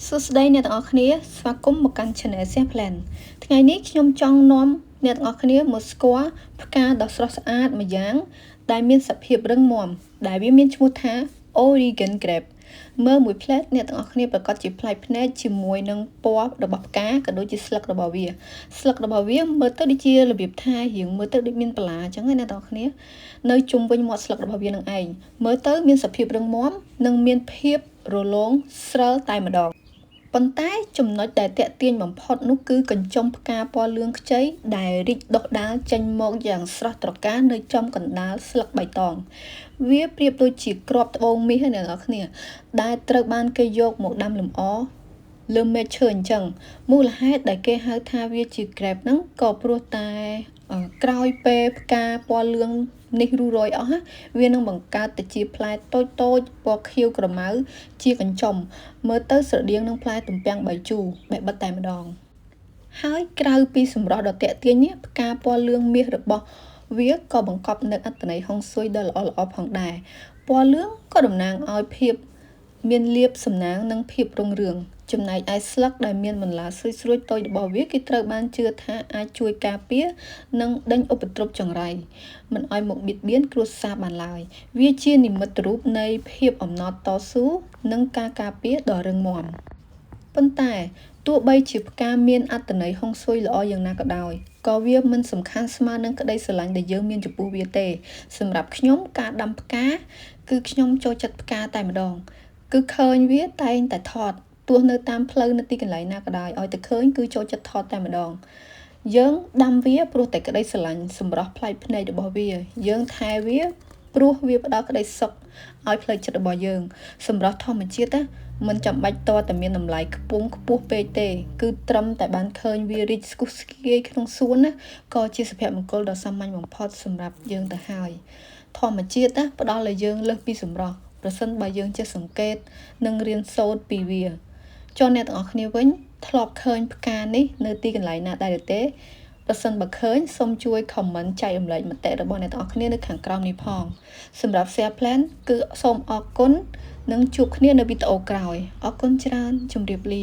សួស្តីអ្នកទាំងអស់គ្នាស្វាគមន៍មកកាន់ Channel Share Plan ថ្ងៃនេះខ្ញុំចង់នាំអ្នកទាំងអស់គ្នាមកស្គាល់ផ្កាដ៏ស្រស់ស្អាតម្យ៉ាង ដែលមានសភាពរឹងមាំដែលវាមានឈ្មោះថា Oregon Grape មើលមួយភ្លែតអ្នកទាំងអស់គ្នាប្រាកដជាប្លែកភ្នែកជាមួយនឹងពណ៌របស់ផ្កាក៏ដូចជាស្លឹករបស់វាស្លឹករបស់វាមើលទៅដូចជារបៀបថារៀងមើលទៅដូចមានបន្លាអញ្ចឹងណាអ្នកទាំងអស់គ្នានៅជុំវិញមាត់ស្លឹករបស់វានឹងឯងមើលទៅមានសភាពរឹងមាំនិងមានភាពរលោងស្រិលតែម្ដងប៉ុន្តែចំណុចដែលទាក់ទាញបំផុតនោះគឺកញ្ចុំផ្កាពណ៌លឿងខ្ចីដែលរីកដុះដាលចេញមកយ៉ាងស្រស់ត្រកាលនៅចំកណ្ដាលស្លឹកបៃតងវាប្រៀបដូចជាគ្រាប់ត្បូងមាសអ្នកនរគ្នាដែលត្រូវបានគេយកមកដាំលម្អលើមែកឈើអញ្ចឹងមូលហេតុដែលគេហៅថាវាជា grape ហ្នឹងក៏ព្រោះតែក្រោយពេលផ្កាពណ៌លឿងនេះរុះរយអស់វានឹងបង្កើតទៅជាផ្លែតូចតូចពណ៌ខៀវក្រមៅជាកញ្ចុំមើលទៅស្រដៀងនឹងផ្លែទំពាំងបាយជូរបេះបិទតែម្ដងហើយក្រៅពីសម្រស់ដ៏ទាក់ទាញនេះផ្កាពណ៌លឿងមាសរបស់វាក៏បង្កប់នូវអត្ថន័យហុងស៊ុយដ៏ល្អៗផងដែរពណ៌លឿងក៏តំណាងឲ្យភាពមានលាភសំណាងនិងភាពរុងរឿងចំណែកឯស្លឹកដែលមានបន្លាស្រួចៗតូចរបស់វាគេត្រូវបានជឿថាអាចជួយការពារនិងដេញឧបទ្រពចង្រៃមិនឲ្យមកបៀតបៀនគ្រួសារបានឡើយវាជានិមិត្តរូបនៃភាពអំណត់តស៊ូនិងការការពារដ៏រឹងមាំប៉ុន្តែទោះបីជាផ្កាមានអត្ថន័យហុងស៊ុយល្អយ៉ាងណាក៏ដោយក៏វាមិនសំខាន់ស្មើនឹងក្តីស្រឡាញ់ដែលយើងមានចំពោះវាទេសម្រាប់ខ្ញុំការដាំផ្កាគឺខ្ញុំចូលចិត្តផ្កាតែម្ដងគឺឃើញវាតែងតែថតទោះនៅតាមផ្លូវនៅទីកន្លែងណាក៏ដោយឲ្យតែឃើញគឺចូលចិត្តថតតែម្ដងយើងដាំវាព្រោះតែក្តីស្រឡាញ់សម្រស់ប្លែកភ្នែករបស់វាយើងថែវាព្រោះវាផ្ដល់ក្តីសុខឲ្យផ្លូវចិត្តរបស់យើងសម្រស់ធម្មជាតិណាមិនចាំបាច់តតែមានតម្លៃខ្ពង់ខ្ពស់ពេកទេគឺត្រឹមតែបានឃើញវារីកស្គុះស្គាយក្នុងសួនណាក៏ជាសុភមង្គលដ៏សាមញ្ញបំផុតសម្រាប់យើងទៅហើយធម្មជាតិណាផ្ដល់ឲ្យយើងលើសពីសម្រស់ប្រសិនបើយើងចេះសង្កេតនិងរៀនសូត្រពីវាចុះអ្នកទាំងអស់គ្នាវិញធ្លាប់ឃើញផ្កានេះនៅទីកន្លែងណាដែរទេប្រសិនបើឃើញសូមជួយ comment ចែករំលែកមតិរបស់អ្នកទាំងអស់គ្នានៅខាងក្រោមនេះផងសម្រាប់ Share Plan គឺសូមអរគុណនិងជួបគ្នានៅវីដេអូក្រោយអរគុណច្រើនជម្រាបលា